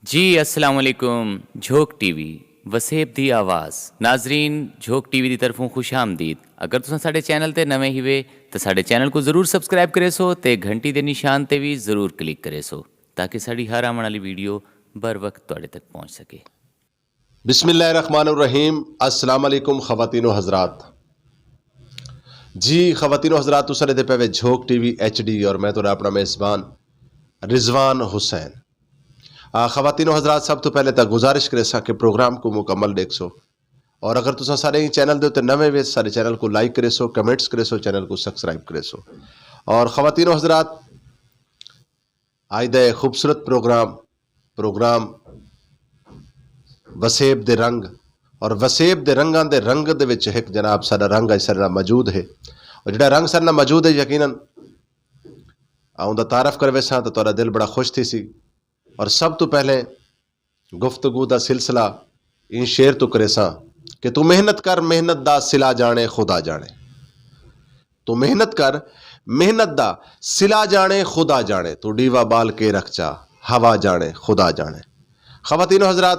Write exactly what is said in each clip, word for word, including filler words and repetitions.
جی السلام علیکم۔ جھوک ٹی وی، وسیب دی آواز۔ ناظرین، جھوک ٹی وی دی طرفوں خوش آمدید۔ اگر تساں ساڈے چینل تے نویں ہیوے تے ساڈے چینل کو ضرور سبسکرائب کرے سو تے گھنٹی دے نشان تے وی ضرور کلک کرے سو، تاکہ ساڈی ہر آون والی ویڈیو بر وقت تواڈے تک پہنچ سکے۔ بسم اللہ الرحمن الرحیم۔ السلام علیکم خواتین و حضرات۔ جی خواتین و حضرات، تساں دے پے وے جھوک ٹی وی ایچ ڈی اور میں تہاڈا اپنا میزبان رضوان حسین۔ آ، خواتین و حضرات، سب تو پہلے تاں گزارش کرے ساں کہ پروگرام کو مکمل دیکھ سو، اور اگر تساں سارے ہی چینل دے تے نویں وے، سارے چینل کو لائک کرے سو، کمنٹس کرے سو، چینل کو سبسکرائب کرے سو۔ اور خواتین و حضرات، آج دا یہ خوبصورت پروگرام، پروگرام وسیب دے رنگ، اور وسیب دے رنگاں دے رنگ دے وچ ایک جناب سارا رنگ اج سارے نال موجود ہے، اور جڑا رنگ سارے نال موجود ہے، یقیناً اوندا تعارف کروے ساں تو تہاڈا دل بڑا خوش تھی سی۔ اور سب تو پہلے گفتگو دا سلسلہ ان شعر تو کرے ساں کہ تو محنت کر، محنت دا سلا جانے خدا جانے۔ تو محنت کر، محنت دا سلا جانے خدا جانے۔ تو ڈیوا بال کے رکھ چا، ہوا جانے خدا جانے۔ خواتین و حضرات،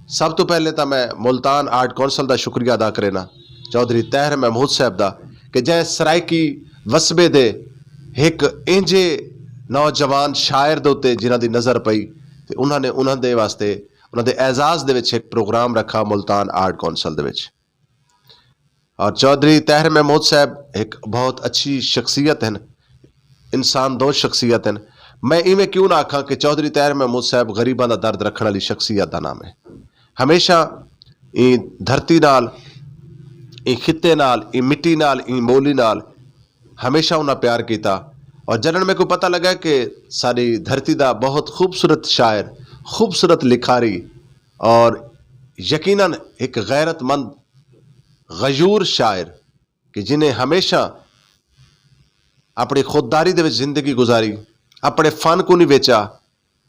سب تو پہلے تاں میں ملتان آرٹ کونسل دا شکریہ ادا کرنا، چوہدری طاہر محمود صاحب دا، کہ جے سرائیکی وسبے دے ایک اینجے نوجوان شاعر دے اُتے جنہاں دی نظر پئی تے انہاں نے، انہاں دے واسطے، انہاں دے اعزاز دے وچ ایک پروگرام رکھا ملتان آرٹ کونسل دے وچ۔ اور چوہدری طاہر محمود صاحب ایک بہت اچھی شخصیت ہیں، انسان دوست شخصیت ہیں۔ میں ایویں کیوں نہ آکھاں کہ چوہدری طاہر محمود صاحب غریباں دا درد رکھن والی شخصیت دا نام ہے۔ ہمیشہ ای دھرتی نال، ای خطے نال، ای مٹی نال، ای بولی نال ہمیشہ انہاں پیار کیتا۔ اور جنن میں کو پتہ لگا کہ ساری دھرتی دا بہت خوبصورت شاعر، خوبصورت لکھاری، اور یقیناً ایک غیرت مند، غیور شاعر کہ جنہیں ہمیشہ اپنی خودداری دے وچ زندگی گزاری، اپنے فن کو نہیں ویچا،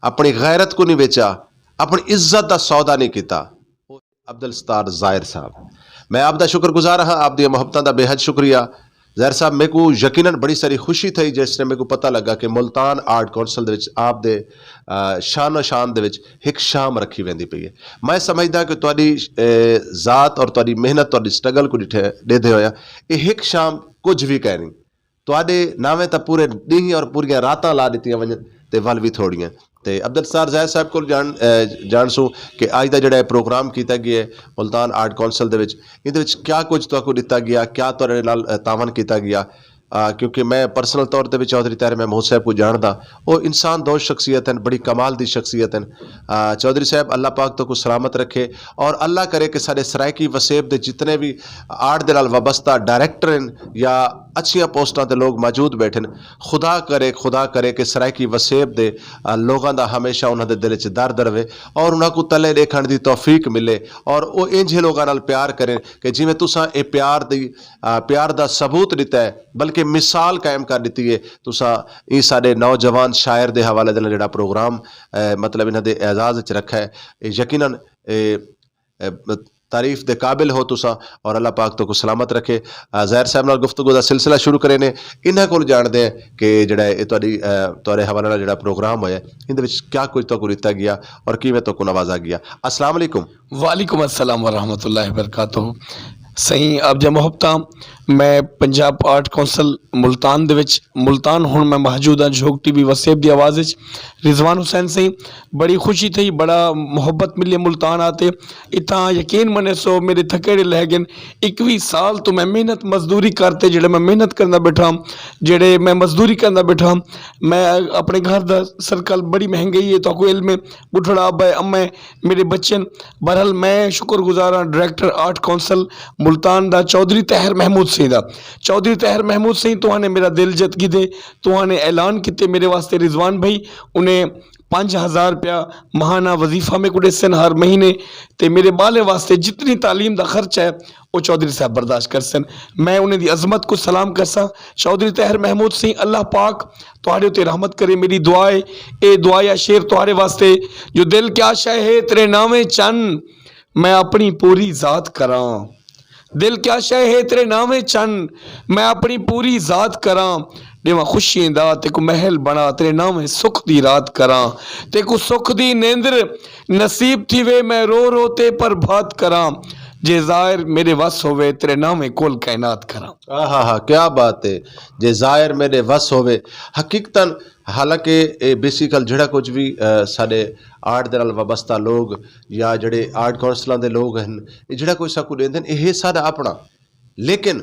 اپنی غیرت کو نہیں ویچا، اپنی عزت دا سودا نہیں کیتا۔ عبدالستار ظاہر صاحب، میں آپ دا شکر گزار ہاں، آپ دی محبتاں دا بے حد شکریہ۔ ظاہر صاحب، میرے کو یقیناً بڑی ساری خوشی تھی جس نے میرے کو پتہ لگا کہ ملتان آرٹ کونسل دے وچ آپ دے، آ، شان و شان دے وچ ایک شام رکھی ویندی پئی ہے۔ میں سمجھدا کہ تہاڈی، اے، ذات اور تہاڈی محنت، تہاڈی سٹرگل کو ڈٹھے، ڈیدھے ہویا، یہ ایک شام کچھ بھی کہہ نہیں۔ تہاڈے ناویں تاں پورے ڈینہہ اور پوریاں راتاں لا دتیاں ونجن تے ول وی تھوڑیاں۔ تے عبدالستار ظاہر صاحب کول جان، اے، جان سو کہ اج دا جڑا اے پروگرام کیتا گیا ہے ملتان آرٹ کونسل دے وچ، ایندے وچ کیا کچھ تہاکوں دتا گیا، کیا تہاڈے نال، اے، تعاون کیتا گیا؟ آ، کیونکہ میں پرسنل طور تے وی چوہدری طاہر محمود صاحب کو جاندا، او انسان دوست شخصیت ہیں، بڑی کمال دی شخصیت ہیں۔ آ، چوہدری صاحب، اللہ پاک تو کو سلامت رکھے اور اللہ کرے کہ سارے سرائیکی وسیب دے جتنے بھی آرٹ دے نال وابستہ ڈائریکٹر ہیں یا اچھیاں پوسٹاں تے لوگ موجود بیٹھے ہیں، خدا کرے، خدا کرے کہ سرائیکی وسیب دے، آ، لوگاں دا ہمیشہ انہاں دے دل وچ درد رہے اور انہاں کو تلے دیکھن دی توفیق ملے اور او انجھے لوگاں نال پیار کریں کہ جویں تساں اے پیار دی، آ، پیار دا ثبوت دتا ہے، بلکہ مثال قائم کر دتی ہے۔ تساں اے ساڈے نوجوان شاعر دے حوالے دے نال جڑا پروگرام، اے، مطلب انہاں دے اعزاز وچ رکھا ہے، اے یقیناً، اے، اے، تعریف دے قابل ہو تساں، اور اللہ پاک تو کو سلامت رکھے۔ آ، ظاہر صاحب نال گفتگو دا سلسلہ شروع کرے نے، انہاں کول جان دے کہ جڑا اے تہاڈی، آ، تہاڈے حوالے نال جڑا پروگرام ہویا ہے، اندے وچ کیا کچھ تو کو دتا گیا اور کیویں تو کو نوازا گیا۔ السلام علیکم۔ وعلیکم السلام ورحمۃ اللہ وبرکاتہ۔ سائیں آپ جا محبتاں، میں پنجاب آرٹ کونسل ملتان دے وچ، ملتان ہن میں موجود ہاں، جھوک ٹی وی وسیب دی آواز وچ۔ رضوان حسین سائیں، بڑی خوشی تھی، بڑا محبت ملی ملتان آتے۔ اتھاں یقین منے سو میرے تھکے جڑے لہ گئے، اکوی سال تو میں محنت مزدوری کرتے، جڑے میں محنت کرنا بیٹھا، جڑے میں مزدوری کرنا بیٹھا، میں اپنے گھر دا سرکل بڑی مہنگائی ہے، تو کوئی علم ہے، بٹھڑا ابا ہے، اما ہے، میرے بچے نے۔ بہرحال میں شکر گزار ہاں ڈائریکٹر آرٹ کونسل ملتان دا چوہدری طاہر محمود سائیں دا۔ چوہدری طاہر محمود سائیں، تہاں نے میرا دل جت گھدے، تہاں نے اعلان کیتے میرے واسطے رضوان بھائی، انہیں پنج ہزار روپیہ ماہانہ وظیفہ میں کو ڈیسن ہر مہینے، تے میرے بالے واسطے جتنی تعلیم دا خرچہ ہے، او چوہدری صاحب برداشت کرسن۔ میں انہیں دی عظمت کو سلام کرساں۔ چوہدری طاہر محمود سائیں، اللہ پاک تہاڈے اُتے رحمت کرے۔ میری دعا ہے، اے دعا یا شعر تہاڈے واسطے، جو دل کیا شے ہے تیرے ناویں چن، میں اپنی پوری ذات کراں۔ دل کیا شے ہے تیرے ناویں چن، میں اپنی پوری ذات کراں۔ دیواں خوشی دا، تیکو محل بنا، تیرے ناویں سکھ دی رات کراں۔ تیکو سکھ دی نیندر نصیب تھی وے، میں رو رو تے پر بھات کراں۔ جے ظاہر میرے وس ہووے، تیرے ناویں کل کائنات کراں۔ آہا ہا، کیا بات ہے۔ جے ظاہر میرے وس ہووے۔ حقیقتاً، حالانکہ اے بیسیکل جڑا کچھ بھی، آ، ساڈے آرٹ دے نال وابستہ لوگ یا جڑے آرٹ کونسلاں دے لوگ ہن، اے جڑا کچھ ساکو دیندے ہن، اے ہے ساڈا اپنا۔ لیکن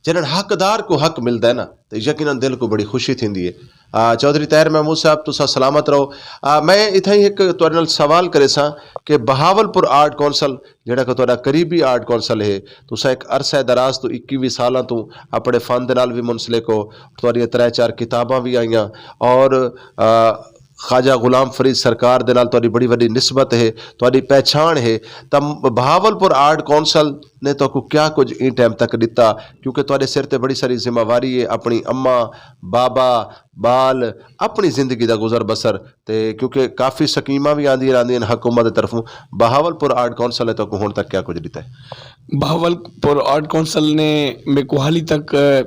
جنہاں حقدار کو حق ملدا ہے نا، تے یقیناً دل کو بڑی خوشی تھیندی ہے۔ آ، چوہدری طاہر محمود صاحب، تساں سلامت رہو۔ آ، میں اتھاں ہی ایک تہاڈے نال سوال کرے ساں کہ بہاول پور آرٹ کونسل، جڑا کہ تہاڈا قریبی آرٹ کونسل ہے، تساں ایک عرصہ دراز تو اکیوی سالاں تو اپنے فن دے نال بھی منسلک ہو، تہاڈیاں ترے چار کتاباں بھی آئیاں، اور، آ، خواجہ غلام فرید سرکار دے نال تہاڈی بڑی وڈی نسبت ہے، تہاڈی پہچان ہے، تاں بہاول پور آرٹ کونسل نے تہاکوں کیا کچھ این ٹائم تک دتا؟ کیونکہ تہاڈے سر تے بڑی ساری ذمہ واری ہے، اپنی اماں، بابا، بال، اپنی زندگی دا گزر بسر، تے کیونکہ کافی سکیماں وی آندیاں رہندیاں ہن حکومت دی طرفوں۔ بہاول پور آرٹ کونسل نے تہاکوں ہن تک کیا کچھ دتا ہے؟ بہاول پور آرٹ کونسل نے میرے کو حالی تک، اہ،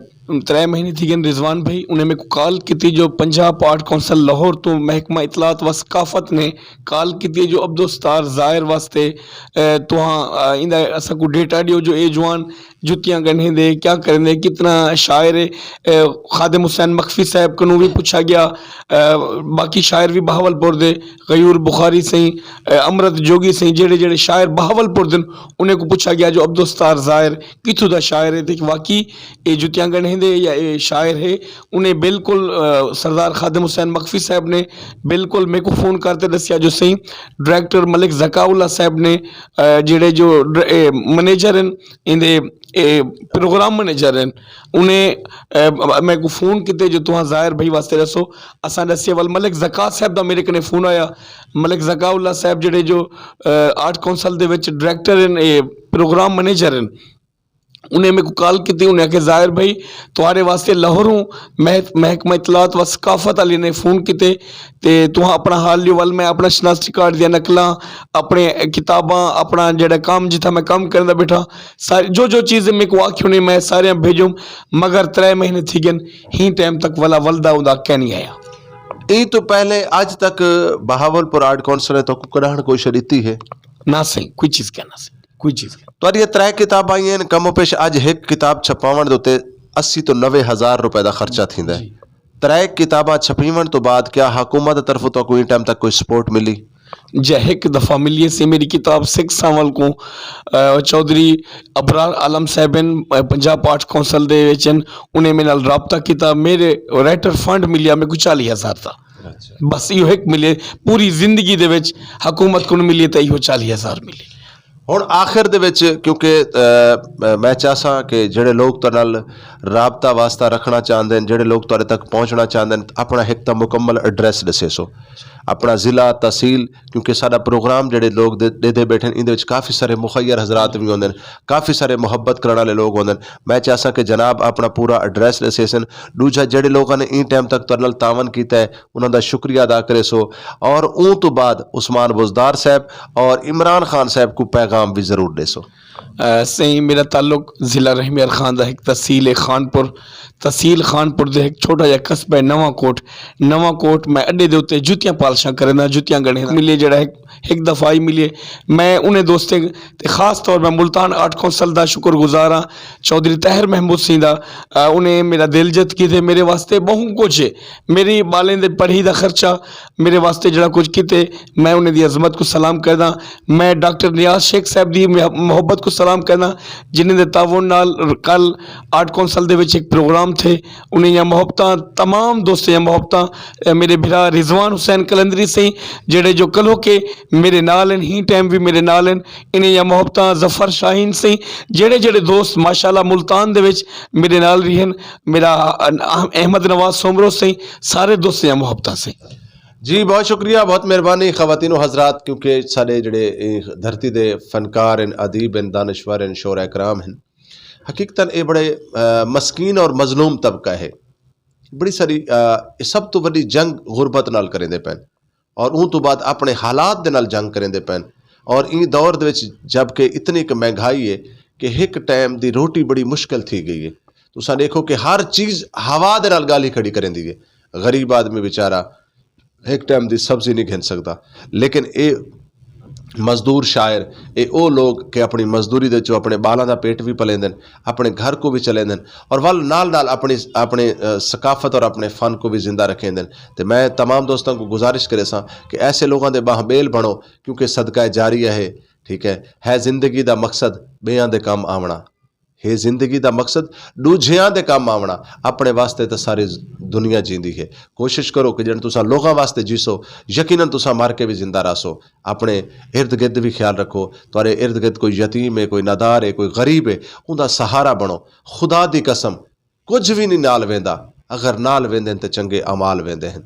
ترے مہینے تھی گئے رضوان بھائی، انہیں میرے کو کال کیتی جو پنجاب آرٹ کونسل لاہور تو محکمہ اطلاعات و ثقافت نے کال کیتی جو عبدالستار زائر واسطے، اہ، تہاں، اہ، ایندا اساں کو ڈیٹا دیو جو اے جوان جتیاں گنہیں دے، کیا کریں دے، کتنا شاعر ہے۔ اے، خادم حسین مخفی صاحب کنوں بھی پوچھا گیا، اے، باقی شاعر بھی بہاول پور دے، غیور بخاری سائیں، اے، امرت جوگی سائیں، جڑے جڑے شاعر بہاول پور دن، انہیں کو پوچھا گیا جو عبدالستار زائر کتھوں دا شاعر ہے، تے واقعی اے جتیاں گنہیں دے یا اے شاعر ہے۔ انہیں بالکل، اے، سردار خادم حسین مخفی صاحب نے بالکل میرے کو فون کرتے دسیا جو سائیں ڈائریکٹر ملک زکا اللہ صاحب نے، اے، جڑے جو ڈر-، اے، منیجر ہیں، ایندے، اے، پروگرام منیجر ہیں، انہیں، اے، میں کو فون کیتے جو تہاں ظاہر بھائی واسطے رسو۔ اساں دسے ول ملک زکا صاحب دا میرے کنے فون آیا۔ ملک زکا اللہ صاحب جڑے جو، اے، آرٹ کونسل دے وچ ڈائریکٹر ہیں، اے، پروگرام منیجر ہیں، انہیں میں کو کال کیتی، انہیں کہ ظاہر بھائی تہاڈے واسطے لاہوروں محت-، محکمہ اطلاعات و ثقافت والے نے فون کیتے، تے تہاں اپنا حال لیو ول، میں اپنا شناختی کارڈ دیاں نقلاں، اپنے کتاباں، اپنا جڑا کام جتھا میں کام کرندا بیٹھا، ساری جو جو چیز میں کو آکھیو نے میں ساریاں بھیجوں، مگر ترے مہینے تھی گن، ہی ٹائم تک ولا ولدا اوندا کہہ نہیں آیا۔ اے تو پہلے اج تک بہاول پور آرٹ کونسل نے تو کڈاہن کوئی شریتی ہے؟ نہ سہی، کوئی چیز کہنا سہی، کوئی چیز کہنا۔ تہاڈی اے ترے کتاباں آئیاں ہن، کم و پیش اج ہک کتاب چھپاون دے اتے اسی تو نوے ہزار روپے دا خرچہ تھیندا ہے۔ جی۔ ترے کتاباں چھپیون تو بعد کیا حکومت دی طرفوں تو کوئی ٹائم تک کوئی سپورٹ ملی؟ جے ہک دفعہ ملی سی میری کتاب سکھ سانول کو، اے، چوہدری ابرار عالم صاحب ہیں، اے، پنجاب آرٹ کونسل دے وچ ہیں، انہیں میرے نال رابطہ کیتا، میرے رائٹر فنڈ ملیا میرے کو چالیس ہزار دا۔ اچھا۔ بس ایہو ہک ملے، پوری زندگی دے وچ حکومت کو ملے تے ایہو چالیس ہزار ملے۔ ہن آخر دے وچ کیونکہ، اے، میں چاہساں کہ جڑے لوگ تہاڈے نال رابطہ واسطہ رکھنا چاہندے ہیں، جڑے لوگ تہاڈے تک پہنچنا چاہندے ہیں، اپنا ہک تاں مکمل ایڈریس دسے سو، اپنا ضلع، تحصیل، کیونکہ ساڈا پروگرام جڑے لوگ دے دے دے بیٹھے ہیں، ایندے وچ کافی سارے مخیر حضرات بھی ہوندے ہیں، کافی سارے محبت کرن والے لوگ ہوندے ہیں۔ میں چاہساں کہ جناب اپنا پورا ایڈریس دسے سن۔ دوجا جڑے لوگاں نے این ٹائم تک تہاڈے نال تعاون کیتا ہے، انہاں دا شکریہ ادا کرے سو، اور اون تو بعد عثمان بزدار صاحب اور عمران خان صاحب کو پیغام بھی ضرور دے سو۔ اے، سائیں، میرا تعلق ضلع رحیم یار خان دا ایک تحصیل ہے خان پور، تحصیل خان پور دے ایک چھوٹا جہا قصبہ ہے نواں کوٹ۔ نواں کوٹ میں اڈے دے اُتے جُتیاں پالشاں کرنا، جُتیاں گنڑے ملے، جڑا ایک، ایک دفعہ ہی ملے۔ میں انہیں دوستیں تے خاص طور میں ملتان آرٹ کونسل دا شکر گزار ہاں، چوہدری طاہر محمود سنگھ دا۔ آ، انہیں میرا دل جت کیتے، میرے واسطے بہت کچھ ہے۔ میری بالیں دے پڑھی دا خرچہ، میرے واسطے جڑا کچھ کیتے، میں انہیں دی عظمت کو سلام کردا۔ میں ڈاکٹر نیاز شیخ صاحب دی مح-، محبت کو سلام کردا، جنہیں دے تعاون نال کل آرٹ کونسل دے وچ ایک پروگرام تھے۔ انہیں یا محبتاں، تمام دوستیں یا محبتاں، اے، میرے بھرا رضوان حسین قلندری سے، جڑے جو کلو کے میرے نال ہیں، ہی ٹائم بھی میرے نال ہیں۔ انہیں یا محبتاں ظفر شاہین سے، جڑے جڑے دوست ماشاءاللہ ملتان دے وچ میرے نال رہی ہیں، میرا احمد نواز سومرو سے، سارے دوستیں یا محبتاں سے۔ جی، بہت شکریہ، بہت مہربانی خواتین و حضرات، کیونکہ سارے جڑے، اے، دھرتی دے فنکار ہیں، ادیب ہیں، دانشور ہیں، شعراء کرام ہیں۔ حقیقتاً اے بڑے، آ، مسکین اور مظلوم طبقہ ہے۔ بڑی ساری، آ، اے سب تو وڈی جنگ غربت نال کریں دے پین، اور اون تو بعد اپنے حالات دے نال جنگ کریں دے پین۔ اور این دور دے وچ جب کہ اتنی ایک مہنگائی ہے کہ ایک ٹائم دی روٹی بڑی مشکل تھی گئی ہے، تساں دیکھو کہ ہر چیز ہوا دے نال گالی کھڑی کریں دی ہے۔ غریب آدمی بیچارہ ایک ٹائم دی سبزی نہیں گھن سکدا، لیکن اے مزدور شاعر، اے او لوگ کہ اپنی مزدوری دے چوں اپنے بالاں دا پیٹ بھی پلیندن، اپنے گھر کو بھی چلیندن، اور ول نال نال اپنی اپنے ثقافت اور اپنے فن کو بھی زندہ رکھیندن۔ تے میں تمام دوستاں کو گزارش کرے ساں کہ ایسے لوگاں دے باہبیل بنو، کیونکہ صدقہ جاریہ ہے۔ ٹھیک ہے، ہے زندگی دا مقصد بیاں دے کم آونا۔ ہے زندگی دا مقصد دوجھیاں دے کم آونا۔ اپنے واسطے تے ساری دنیا جیندی ہے۔ کوشش کرو کہ جن تساں لوگاں واسطے جیسو، یقیناً تساں مر کے بھی زندہ رہسو۔ اپنے ارد گرد بھی خیال رکھو، تہاڈے ارد گرد کوئی یتیم ہے، کوئی نادار ہے، کوئی غریب ہے، اوندا سہارا بنو۔ خدا دی قسم، کچھ بھی نہیں نال ویندا۔ اگر نال ویندے ہن تے چنگے اعمال ویندے ہن۔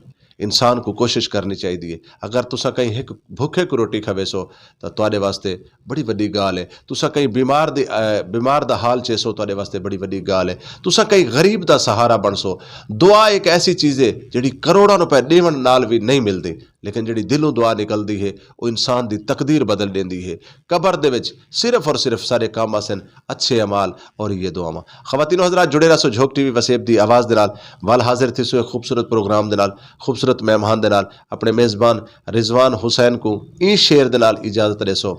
انسان کو کوشش کرنی چاہیے۔ اگر تساں کہیں ایک بھوکے کو روٹی کھوے سو، تو تواڈے واسطے بڑی وڈی گال ہے۔ تساں کہیں بیمار دی بیمار دا حال چے سو، تواڈے واسطے بڑی وڈی گال ہے۔ تساں کہیں غریب دا سہارا بن سو۔ دعا ایک ایسی چیز ہے جڑی کروڑاں روپے دیون نال بھی نہیں ملدی، لیکن جڑی دلوں دعا نکلدی ہے، وہ انسان دی تقدیر بدل دیندی ہے۔ قبر دے وچ صرف اور صرف سارے کام آسن اچھے اعمال اور یہ دعاواں۔ خواتین و حضرات، جڑے رہسو جھوک ٹی وی وسیب دی آواز دے نال۔ ول حاضر تھی سو ایک خوبصورت پروگرام دے نال، خوبصورت مہمان دے نال، اپنے میزبان رضوان حسین کو این شعر دے نال اجازت دے سو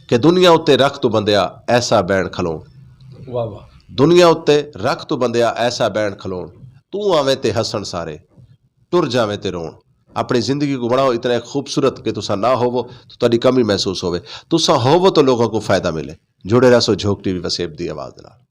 کہ دنیا اتے رکھ تو بندیا ایسا بین کھلون۔ واہ واہ۔ دنیا اتے رکھ تو بندیا ایسا بین کھلون، تو آویں تے ہسن سارے، ٹر جاویں تے رون۔ اپنی زندگی کو بناؤ اتنا ایک خوبصورت کہ تسا نہ ہوو تو تہاڈی کمی محسوس ہوے۔ تسا ہوو تو لوگوں کو فائدہ ملے۔ جڑے رہسو جھوک ٹی وی وسیب دی آواز دے نال۔